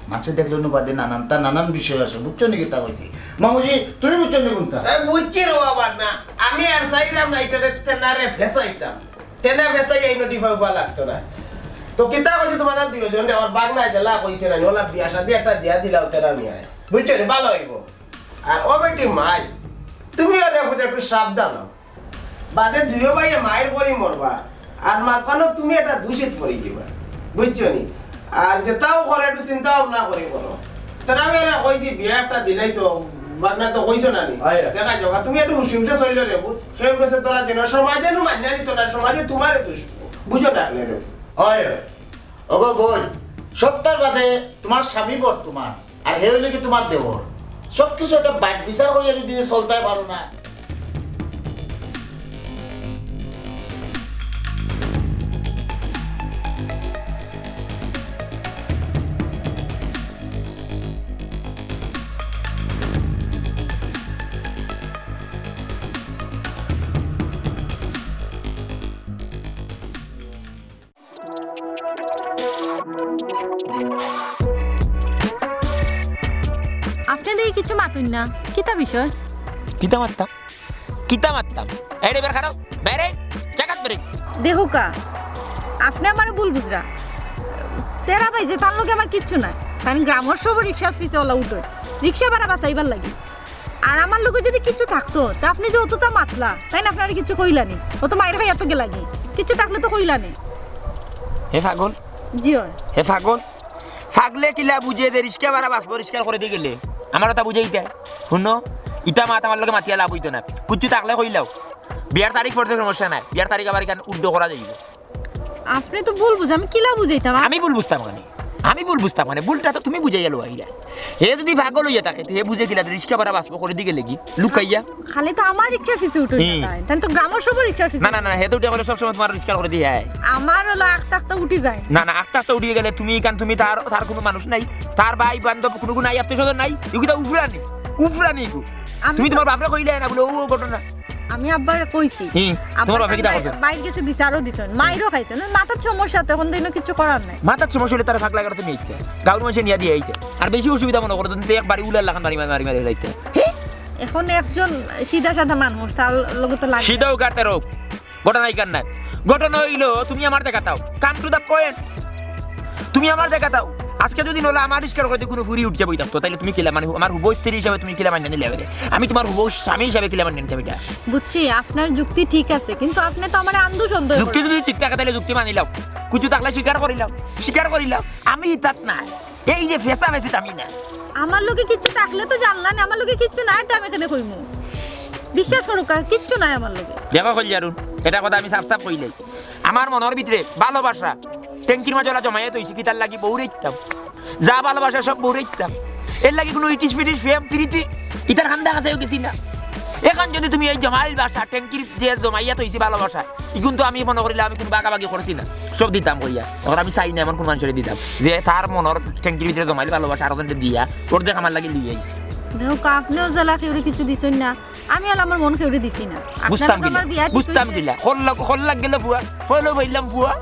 মানষে দেখলে নু বাদে নানানতা নানান বিষয় আছে, বুঝছো নি কিতা কইছি? মামুজি, তুমি বুঝছো নি কুনতা? এ, বুঝছি রে বাবা, না। আমি আর চাইলাম না, ইটারে তেনারে ফেসাইতাম। তেনা ফেসাই এই নোটি ফাউফা লাগতো না। তো কিতা কইছি তুমার দুইজনরে, আমার বাগনায় দিলা কইছে না, ওলা বিয়া শাদি একটা দিয়া দিলাও তেরা মিয়ায়। বুঝছো নি? ভালো অইবো। আর ও বেটি মাই, তুমি ওরে ফুতে একটু সাবধান হও। বাদে দুইও ভাইয়ে মাইর করি মরবা, আর মাঝখানো তুমি একটা দূষিত পড়ি দিবা, বুঝছো নি? আর যেতাও করো একটু চিন্তা ভাবনা করি করো। তোরা মেয়েরা কইছি বিয়া একটা দিলাই তো, বাগনা তো কইছো না নি? আয়। দেখা যাও, আর তুমি একটু হুশে হুশে চললো রে, বুঝ? কেউ গেছে তোরা দিন, সমাজে নু মান্য নিত না, সমাজে তোমারে দুষ, বুঝো না কেন রে? অয়, অয়। ওগো বোন, সবটার বাদে তোমার স্বামী বর্তমান, আর হে হইলে কি তোমার দেওর? সবকিছু একটা বাট বিচার করিয়া যদি চলতে পারো না। আপনে দেখি কিচ্ছু মাতুন না, কিতা বিষয়? কিতা মাততাম? কিতা মাততাম? এই রে, বের খাড়াও, বেরে, জাগাত বেরে। দেখুক্কা, আপনে আমারে ভুল বুঝরা। তেরা ভাই যে তার লগে আমার কিচ্ছু নাই, কারণ গ্রামর সব রিক্সার পিছে ওলা উঠে, রিক্সা ভাড়া বাঁচাইবার লাগি। আর আমার লগে যদি কিচ্ছু থাকতো, তে আপনে যে অতটা মাতলা, তাইন আপনারে কিচ্ছু কইলা নি? অত মাইর খাইয়া তো গেলা গি, কিচ্ছু থাকলে তো কইলা নি। হে পাগল। জি অয়। হে পাগল, পাগলে কিলা বুঝে যে রিক্সা ভাড়া বাঁচবো, রিক্সা করে দি গেলে? আমার কথা বুঝে ইতা। হুনো, ইতা মাত আমার লগে মাতিয়া লাভ অইতো না। কিচ্ছু থাকলে কইলাও। বিয়ার তারিখ পড়তে সমস্যা নাই, বিয়ার তারিখ আবার ইখান উড্ড করা যাইবো। আপনে তো ভুল বুঝ-, আমি কিলা বুঝাইতাম? আ- আমি ভুল বুঝতাম কেনে? আমি ভুল বুঝতাম কেনে? ভুলটা তো তুমি বুঝাইয়া লওয়া ইলা। হে যদি পাগল অইয়া থাকে, তে হে বুঝে কিলা, রিক্সা ভাড়া বাঁচবো করে দি গেলে গি? লুকাইয়া? খালি তো আমার রিক্সার পিছে উঠে হুম। না তাই। তাই তো গ্রামর সব রিক্সার পিছে না, না, উঠে। না, হে তো উঠে বলে সবসময় তোমার রিক্সা করে দি যায়। আমার হলো আখতা আখতা উঠি যায়। না, না, আখতা আখতা উঠি গেলে তুমি ইখান, তুমি তার, তার কুনু মানুষ নাই, তার ভাই বান্ধব কুনু কুনু নাই, আত্মীয় স্বজন নাই, ইগু তো উফরানি, উফরানি ইগু। আমি তুমি তো তোমার বাপরে কইলে না বলে, ও ঘটনা। আমি আব্বারে কইছি। হুম, আব্বার তোমার বাপে কিতা কাছে করছে? বাইর গেছে বিচারও দিছইন, মাইরও খাইছইন। মাথার সমস্যা তো এখন তো ইনো কিচ্ছু করার নাই। মাথার সমস্যা অইলে তারে পাগলা করাত নিয়া আইতে। গাউর মানষে নিয়া দিয়া আইতে। আর বেশি অসুবিধা মনে করো, তুমি তো একবারে উলার লাখান মারি মারি মারি যাইতে। হে? এখন একজন সিধা সাদা মানুষ, তার লগে তো লাগে। সিধা অউক আর তেরা অউক। ঘটনা ইখান নায়। ঘটনা অইলো, তুমি আমারে দেখাইতাও। Come to the point। তুমি আমারে দেখাইতাও। আজকে যদি নইলে আমার রিক্সার উপরে কুনু ফুরি উঠিয়া বই থাকতো, তাইলে তুমি কিলা মানে আমার হুবহু স্ত্রী হিসাবে তুমি কিলা মানিয়া নিলায় আমারে? আমি তোমার হুবহু স্বামী হিসাবে কিলা মানিয়া নিতাম ইটা? বুঝছি, আপনার যুক্তি ঠিক আছে, কিন্তু আপনে তো আমারে আন্দু সন্দেহ যুক্তি করেন। যদি ঠিক থাকে, তাইলে যুক্তি মানিলাও। কিচ্ছু থাকলে স্বীকার করিলাও, স্বীকার করিলাও। আমি ইতাত নাই। এই যে ফেঁসা ফেঁসি দামি না। আমার লগে কিচ্ছু থাকলে তো জানলা না, আমার লগে কিচ্ছু নাই, তে আমি কেনে কইমু? বিশ্বাস করুক্কা, কিচ্ছু নাই আমার লগে। দেখো কইলারুন, এটা কথা আমি সাফ সাফ কইলাই। আমার মনর ভিতরে ভালোবাসা ট্যাঙ্কির মাঝে ওলা জমাইয়া থইছি, কিতার লাগি? বউরে ইতাম। যা ভালোবাসা সব বউরে ইতাম। এর লাগি কুনু ইটিস পিটিস প্রেম প্রীতি, ইতার কান্দা কাছেও গেছি না। এখন যদি তুমি এই জমাইল বাসা, ট্যাঙ্কির যে জমাইয়া থইছি ভালোবাসা, ইগুন তো আমি মনে করিলে আমি কুনু ভাগাভাগি করছি না, সব দিতাম কইয়া। এখন আমি চাই না এমন কুনু মানষরে দিতাম যে তার মনর ট্যাঙ্কির ভিতরে জমাইল ভালোবাসা আরো জনরে দিয়া অর্ধেক আমার লাগি লইয়া আইছে। দেখো, আপনেও যেলা কেউরে কিচ্ছু দিছইন না, আমি আর আমার মন কেউরে দিছি না। আপনার বুঝতাম লগে কিলা? আমার বিয়া ঠিক বুঝতাম হইছে। কিলা? খল লাগ-, খল লাগ গেল ফুয়া, খলও পাইলাম ফুয়া।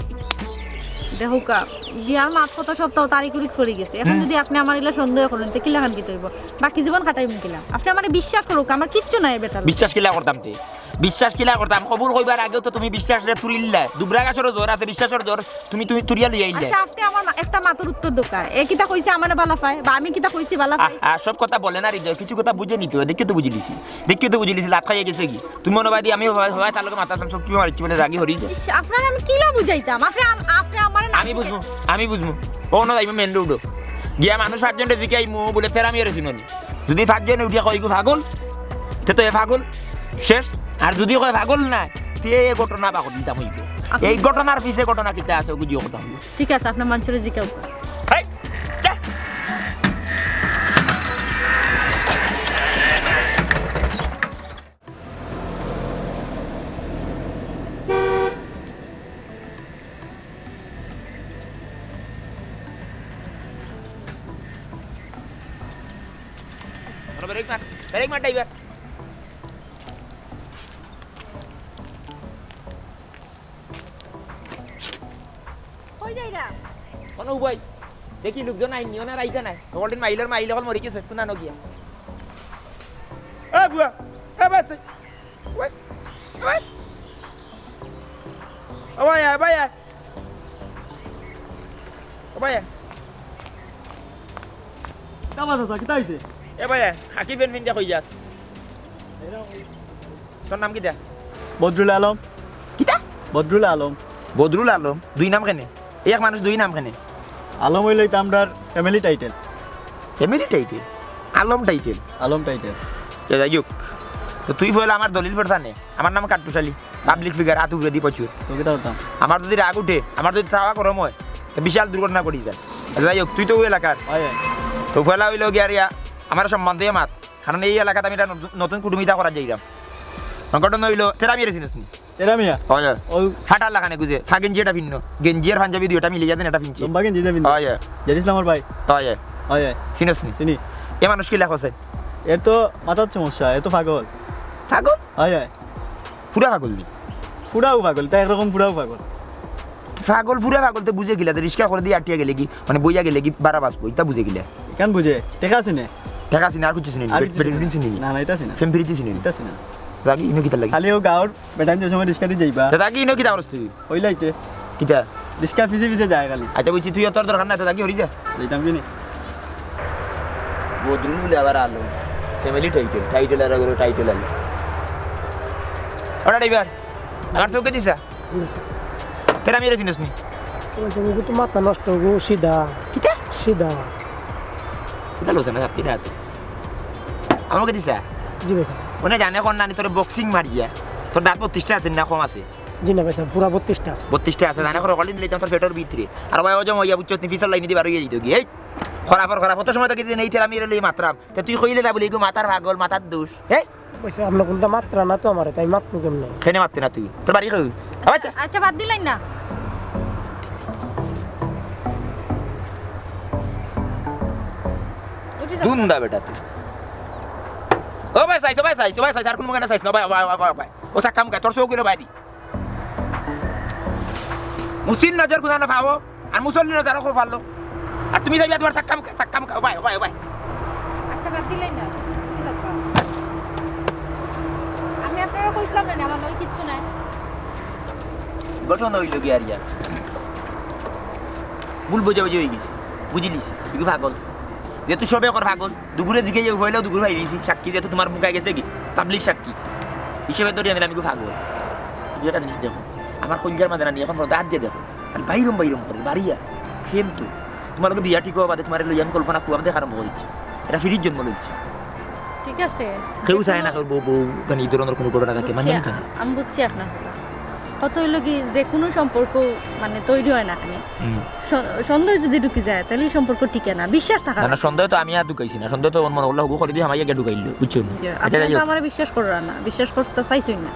দেখো কা, বিয়ার মাত কথা সব তো তারিখ উরিখ পড়ি গেছে। এখন হুম। যদি আপনে আমার ইলা সন্দেহ করেন, তে কিলাখান কিতা অইবো? বাকি জীবন কাটাইমু কিলা? আপনে আমারে বিশ্বাস করুক্কা, আমার কিচ্ছু নাই বেটার। বিশ্বাস কিলা করতাম তে? বিশ্বাস কিলা করতাম? কবুল কইবার আগেও তো তুমি বিশ্বাসরে তুরিলায়। দুবরা গাছরও জর আছে, বিশ্বাসর জর তুমি, তুমি তুরিয়া লইয়া আইলায়। আচ্ছা, আপনে আমার মা-, একটা মাতর উত্তর দেউক্কা। এ কিতা কইছে আমারে ভালা পায়? বা আমি কিতা কইছি ভালা পায়? আহ, আহ, সব কথা বলে না হৃদয়, কিছু কথা বুঝে নিতে হয়। দেখিও তো বুঝিলিছি, দেখিও তো বুঝিলিছি, লাত খাইয়া গেছে গি। তুমি মনে বাদি আমি হবায়, হবায় তার লগে মাতাছিলাম, সব কিছু মারিচ্ছি বলে রাগি হরি। ইস, আপনারে আমি কিলা বুঝাইতাম? আপনে আম-, আপনে আমারে না আমি বুঝাইতে বুঝমু, আমি বুঝমু। ও না যাইমু মেন রোডো। গিয়া মানুষ পাঁচজনরে জিকাইমু বলে তেরা মিয়ারে চিনো নি। যদি পাঁচজনে উঠিয়া কয়, "ইগু পাগল", তে তো এ পাগল, শেষ। আর যদি কয় পাগল নায়, তে এ ঘটনা পাগল দিতাম অইবো। আপনি এই ঘটনার পিছে ঘটনা কিতা আছে, ওগু দিও কথা অইবো। ঠিক আছে, আপনার মানষরে জিকাও। হেই, যা। আরে ব্রেক মার, ব্রেক মার ড্রাইভার। কই যাইরা? কোনো উপায়। দেখি লোকজন আইন নিও না রাইখা নাই। হকলদিন মাইলর মাইল হকল মরি গেছে, তুনা নগিয়া। এ বুয়া, এ বাচ্চা। ওই, ওই। ও ভাই, এ ভাই, এ। ও ভাই, এ। কিতা বা চাচা, কিতা অইছে? এ ভাই, এ, হাকি পেন পিন্দিয়া কই যাস? তোর নাম কিতা? বদরুল আলম। কিতা? বদরুল আলম। বদরুল আলম? দুই নাম কেনে? এক মানুষ দুই নাম কেনে? আলম অইলো ইটা আমরার family title। Family title? Alam title? আলম title। এ যাই হোক, তো তুই পয়লা আমার দলিল পড়তা নে। আমার নাম কাট্টুশ আলী, public figure, আত উপরেদি প্রচুর। তো কিতা করতাম? আমার যুদি রাগ উঠে, আমার যুদি তাওয়া গরম অয়, তো বিশাল দুর্ঘটনা ঘটি যায়। আচ্ছা, যাই হোক, তুই তো অউ এলাকার। অয়, অয়। তো পয়লা অইলো গিয়া রিয়া, আমার সম্মান দিয়া মাত, কারণ এই এলাকাত আমি একটা নতুন, নতুন কুটুমিতা করাত যাইরাম। ঘটনা অইলো, তেরা মিয়ারে চিনস নি? তেরা মিয়া? অয়, অয়। অউ ফাটার লাখান গুজে, সা গেঞ্জি এটা ফিন্নো, গেঞ্জি আর পাঞ্জাবি দুইটা মিলিয়া যেন এটা ফিনছে। লম্বা গেঞ্জি এটা ফিনছে। অয়, অয়। জেড ইসলামর ভাই? অয়, অয়। অয়, অয়। চিনস নি? চিনি। এ মানুষ কিলা কছে? এর তো মাথার সমস্যা, এ তো পাগল। পাগল? অয়, অয়। পুরা পাগল নি? পুরাও পাগল, তা একরকম পুরাও পাগল। পাগল, পুরা পাগল, তে বুঝে কিলা, তে রিক্সা করেদি আটিয়া গেলে কি, মানে বইয়া গেলে কি ভাড়া বাঁচবো, ইতা বুঝে কিলা? কেন বুঝে? টেকা আছে নে? টেকা আছে নে, আর কিচ্ছু চিনি না। আর বেট-, কিচ্ছু বেটির চিনি না। চিনি না। না, না, ইটা চিনি না। ফেম ফিরিতি চিনি না। ইটা চিনি না। তা কি ইনো কিতা লাগে? খালি অউ গাঁওর বেটাইন যে সময় রিক্সাদি যাইবা। তে তা কি ইনো কিতা করস তুই? অইলাইতে। কিতা? রিক্সার পিছে পিছে যায় খালি। আচ্ছা, বুঝছি, তুই অত দরকার না, তে তা কি হরি যা? যাইতাম কি নি? বদরুল বলে আবার আলো। Family title, title আর আবার title আলো। ওটা ড্রাইভার, আমার চউখে দিছা? জি, স্যার। তেরা মিয়ারে চিনস নি? জি, স্যার, ওগু তো মাথা নষ্ট, ওগু সিধা। কিতা? সিধা। কিতা লইছে না, ছাত্রী দাঁত? আমারে দিছা? জি, ভাই, স্যার। অনে জানে কোন নানি তোরে boxing মারিয়া। তোর দাঁত বত্রিশটা আছে না কম আছে? জি না, ভাই, স্যার, পুরা বত্রিশটা আছে। বত্রিশটা আছে, জানে করে হলিন লইতাম তোর পেটর ভিতরে। আর ভাই, ওজন অইয়া বুঝছত নি, পিছর লাইনেদি বার অইয়া যাইতো গি। এই, খরা ফর খরা, কত সময় থাকি যে নেই তেরা মিয়ারে লইয়া মাতরাম। তে তুই কইলে না বলি, এগু মাথার পাগল, মাথার দোষ। এই, কইছে, "আপনে কুনটা মাতরা না তো আমারে, তাই মাতমু কেমনে?" কেনে মাততে না তুই? তোর বাড়ি কই? আচ্ছা। আচ্ছা, বাদ দিলাইন না। উঠি যা। দুন্দা বেটা তুই। ও ভাই, চাইছ, ভাই, চাইছ, ভাই, চাইছ, আর কুনু মুখে না চাইছ না, ভাই, ভাই, ভাই, ভাই, ভাই। ও সাক্কাম খায়, তোর চউখ অইলো বাইরি। মুসির নজর খুদা না পাও, আর মুসল্লি নজর কো পারলো। আর তুমি যাইবা তোমার সাক্কাম, সাক্কাম খাও, ভাই, ভাই, ভাই। আচ্ছা, বাদ দিলেই না। কি দরকার? আমি আপনারে কইছিলাম না, আমার লগে কিচ্ছু নাই। ঘটনা অইলো গি আর ইয়া। ভুল বুঝাবুঝি অই গেছে। বুঝিলিছি, এগু পাগল। যেহেতু সবে কর পাগল, দুগুরে জিগাইয়া উবাইলাও দুগুর ভাই দিছি, সাক্ষী যেহেতু তোমার মুখায় গেছে গি, public সাক্ষী। হিসেবে ধরি আনলে আমি এগু পাগল। কিন্তু একটা জিনিস দেখো, আমার কলিজার মাঝে নানি এখন পর্যন্ত আত দিয়া দেখো। খালি বাইরম বাইরম করে, বাড়িয়া। Same তো। তোমার লগে বিয়া ঠিক হওয়া বাদে তোমারে লইয়া আমি কল্পনা কুয়াম দেখা আরম্ভ করিছি। এটা ফিরির জন্ম লইছে। ঠিক আছে। কেউ চায় না কেউ বউ, বউ, মানে এই ধরনের কোনো ঘটনা থাকে, বুঝছি, মানবেন তো না। আমি বুঝছি আপনার কথা। কথা অইলো কি, যে কোনো সম্পর্ক মানে তৈরি হয় না কেনে? হুম। স-, সন্দেহ যদি ঢুকি যায়, তাহলে এই সম্পর্ক টিকে না, বিশ্বাস থাকা না, না, লাগে। সন্দেহ তো আমি আর ঢুকাইছি না, সন্দেহ তো মনে করলে হবু করে দিয়ে আমার আগে ঢুকাইলো, বুঝছো? জি, আপনি তো আমারে বিশ্বাস কররা না, বিশ্বাস করতে চাইছইন না।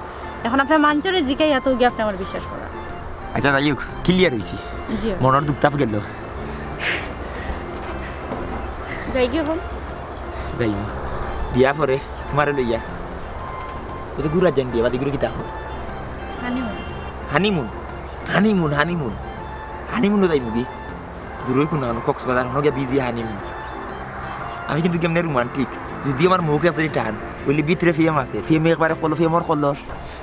এখন আপনি মানছরে জিকাই এত গিয়ে আপনি আমার বিশ্বাস করা। আচ্ছা, যাই হোক, clear হইছি। জি। মনর দুঃখ তাপ গেল। যাই কি এখন? যাই। বিয়া পরে তোমারে লইয়া। ও তো ঘুরার যাইন বিয়া, বাদে ঘুরে কিতা? Honeymoon। Honeymoon? Honeymoon, honeymoon। Honeymoon-ও যাইমু গি? দূরই কোনো, কোনো কক্সবাজার, হনো গিয়া busy honeymoon। আমি কিন্তু কেমনে romantic। যদি আমার মুখ আছে টান, বললি ভিতরে প্রেম আছে, প্রেমে একবারে কল-, প্রেমর কলস।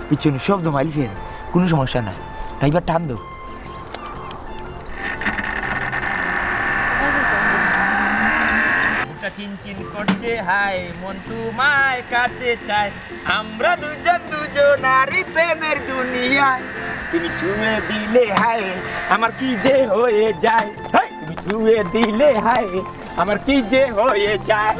বুঝছো নি? সব জমাইল প্রেম, কোনো সমস্যা নাই। ড্রাইভার টান দাও। বুকটা চিনচিন করছে হায়, মন তোমায় কাছে চায়। আমরা দুজন দুজনারই প্রেমের দুনিয়ায়। তুমি ছুঁয়ে দিলে হায়, আমার কি যে হয়ে যায়। হায়, তুমি ছুঁয়ে দিলে হায়, আমার কি যে হয়ে যায়।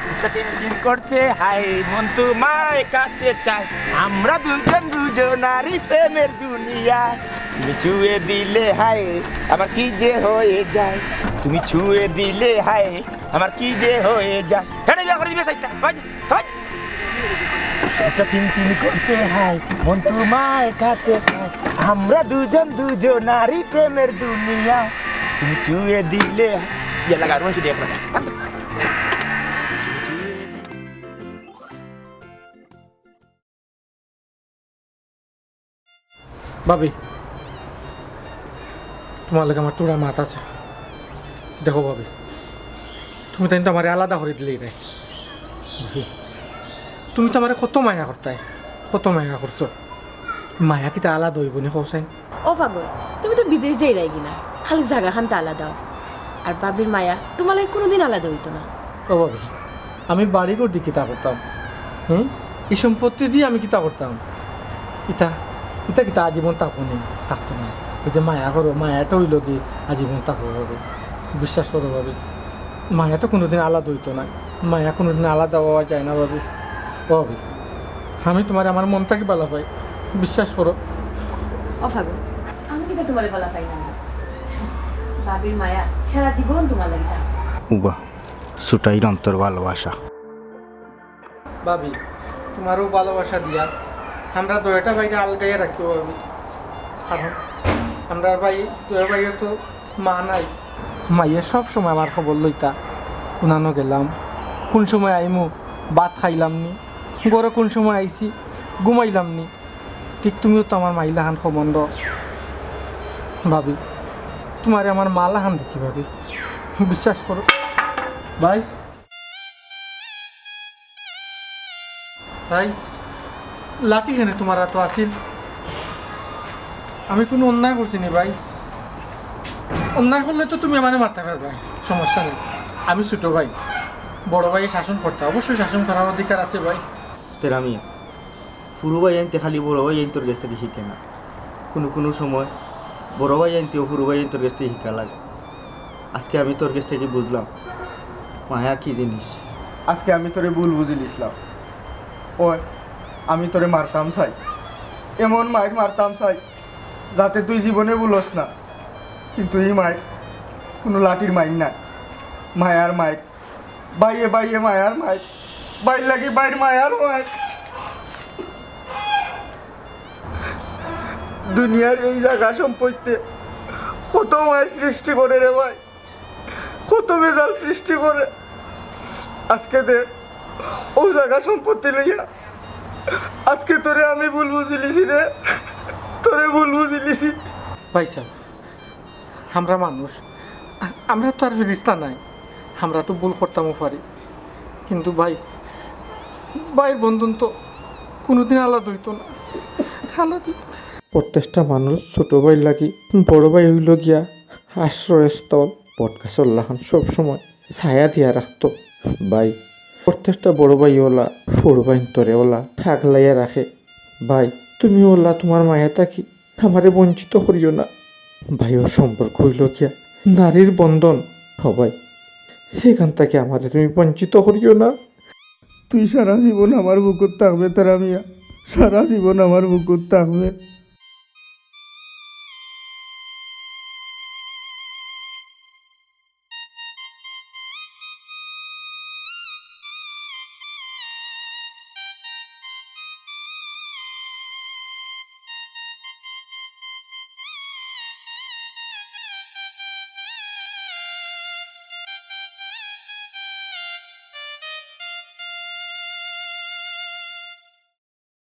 বুকটা চিনচিন করছে হায়, মন তোমায় কাছে চায়। আমরা দুজন দুজনারই প্রেমের দুনিয়ায়। তুমি ছুঁয়ে দিলে হায়, আমার কি যে হয়ে যায়। তুমি ছুঁয়ে দিলে হায়, আমার কি যে হয়ে যায়। হেরে বিয়া করে দিবে সাইস্তা। ওই, ওই। একটা চিনচিন করছে হায়, মন তোমায় কাছে চায়। আমরা দুজন দুজনারই প্রেমের দুনিয়া। তুমি ছুঁয়ে দিলে। ইয়া লাগা, আর শুধু একটা। ভাবি, তোমার লগে আমার থুড়া মাত আছে। দেখো ভাবি, তুমি তাইন তো আমারে আলাদা করি দিলেই নাই। ভাবি, তুমি তো আমারে কত মায়া করতায়, কত মায়া করছো। মায়া কিতা আলাদা অইবো নি কও চাইন? ও পাগল, তুমি তো বিদেশ যাইরায় গি না, খালি জাগাখানতা আলাদা অয়। আর ভাবির মায়া তোমার লাগি কুনুদিন আলাদা অইতো না। ও ভাবি, আমি বাড়ি ঘর দি কিতা করতাম? হুম? ই সম্পত্তি দি আমি কিতা করতাম? ইতা ইতা কিতা আজীবন থাকবো নি? থাকতো না। ওই যে মায়া করো, মায়াটা অইলো কি আজীবন থাকবো ভাবি। বিশ্বাস করো ভাবি, মায়া তো কোনোদিন আলাদা অইতো না। মায়া কোনোদিন আলাদা অওয়া যায় না ভাবি। ও ভাবি, আমি তুমারে আমার মন থাকি ভালা পাই, বিশ্বাস করো। ও ভাবি, আমি কিতা তুমারে ভালা পাই না? ভাবির মায়া সারা জীবন তুমার লাগি থাকবো। উবা, ছুটাইর অন্তর ভালোবাসা। ভাবি, তুমারও ভালোবাসা দিয়া আমরা দুইটা ভাইরে আলগাইয়া রাখিও ভাবি, কারণ আমরা ভাই, দুই ভাইয়ের তো মা নাই। মাইয়ে সব সময় আমার খবর লইতা, কুনানো গেলাম, কোন সময় আইমু, ভাত খাইলাম নি, ঘরো কোন সময় আইছি, ঘুমাইলাম নি। ঠিক তুমিও তো আমার মাইলাখান খবর লও ভাবি, তুমারে আমার মালাখান দেখি ভাবি, বিশ্বাস করো। ভাই, ভাই, লাঠি কেনে তুমার আতো আছিল? আমি কুনু অন্যায় করছি নি ভাই। অন্যায় করলে তো তুমি আমারে মারতা পারবায়, সমস্যা নাই। আমি ছুটো ভাই, বড় ভাইয়ে শাসন করতা, অবশ্যই শাসন করার অধিকার আছে ভাই। তেরা মিয়া, হুরু ভাইয়াইন্তে খালি বড় ভাইয়াইন্তর গেছ থাকি শিখে না, কুনু কুনু সময় বড় ভাইয়াইন্তেও হুরু ভাইয়াইন্তর গেছ থাকি শিখা লাগে। আজকে আমি তোর গেছ থাকি বুঝলাম মায়া কি জিনিস। আজকে আমি তোরে ভুল বুঝিলিছলাম। ওই, আমি তোরে মারতাম চাই, এমন মাইর মারতাম চাই যাতে তুই জীবনে ভুলস না। কিন্তু ই মাইর কুনু লাঠির মাইর নায়, মায়ার মাইর। ভাইয়ে ভাইয়ে মায়ার মাইর, ভাইর লাগি ভাইর মায়ার মাইর। দুনিয়ার এই জাগা সম্পত্তিয়ে কত মাইর সৃষ্টি করে রে ভাই, কত ভেজাল সৃষ্টি করে। আজকে দেখ, অউ জাগা সম্পত্তি লইয়া আজকে তোরে আমি ভুল বুঝিলিছি রে, তোরে ভুল বুঝিলিছি। ভাইসাব, আমরা মানুষ, আ-, আমরা তো আর ফিরিস্তা নায়, আমরা তো ভুল করতামও পারি, কিন্তু ভাই, ভাইর বন্ধন তো কুনুদিন আলাদা অইতো না, আলাদা অইতো না। প্রত্যেকটা মানুষ ছুটো ভাইর লাগি বড় ভাই অইলো গিয়া আশ্রয়স্থল। বটগাছর লাখান সবসময় ছায়া দিয়া রাখতো। ভাই, প্রত্যেকটা বড় ভাই অলা, বড় ভাইন্তরে অলা আগলাইয়া রাখে। ভাই, তুমি অলা তুমার মায়া থাকি আমারে বঞ্চিত করিও না। ভাইর সম্পর্ক অইলো গিয়া নাড়ির বন্ধন। হ ভাই, ইখান থাকি আমারে তুমি বঞ্চিত করিও না। তুই সারা জীবন আমার বুকুত থাকবে তেরা মিয়া, সারা জীবন আমার বুকুত থাকবে।